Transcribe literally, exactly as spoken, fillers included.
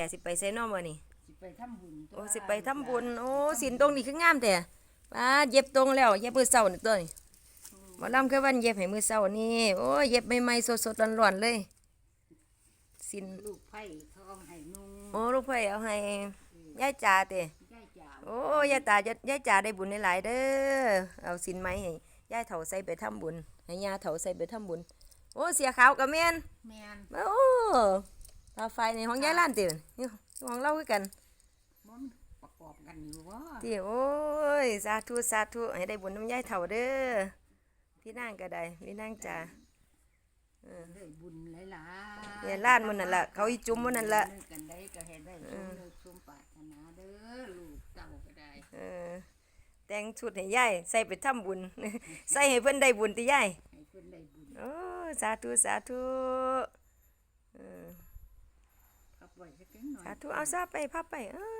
แต่สิไปไสน้อมื้อนี้ สิไปทำบุญตัว โอ้สิไปทำบุญ โอ้ศีลตรงนี้คืองามแท้ป้าเย็บตรงแล้วเย็บมื้อเช้านี่ตัวนี้หมอลำคือวันเย็บให้มื้อเช้านี่โอ้เย็บใหม่ๆสดๆร้อนๆเลยศีล ลูกไผ่เขาเอาให้นุ่ง โอ้ลูกไผ่เอาให้ยายจ๋าเตะ ยายจ๋า โอ้ยายตายายจ๋าได้บุญหลายๆเด้อเอาศีลใหม่ให้ยายเฒ่าใส่ไปทำบุญให้ย่าเฒ่าใส่ไปทำบุญ โอ้เสียขาวก็แม่น แมน โอ้ผ้าฝ้ายในห้องยายล้านตินี่ห้องเราคือกัน มันประกอบกันอยู่ว่า ติโอ้ยสาธุสาธุให้ได้บุญนำยายเฒ่าเด้อพี่นางก็ได้พี่นางจ๋าเออ ได้บุญหลายๆ เนี่ยล้านมันนั่นล่ะเขาอีจุ่มมันนั่นล่ะ กันได้ก็ให้ได้สมนึกสมปรารถนาเด้อลูกเต้าก็ได้ เออแต่งชุดให้ยายใส่ไปทำบุญ ใส่ให้เพิ่นได้บุญติยาย ให้เพิ่นได้บุญ โอ้สาธุสาธุเออ ขับไว้สักนิดหน่อย สาธุเอาซะไปพับไปเออ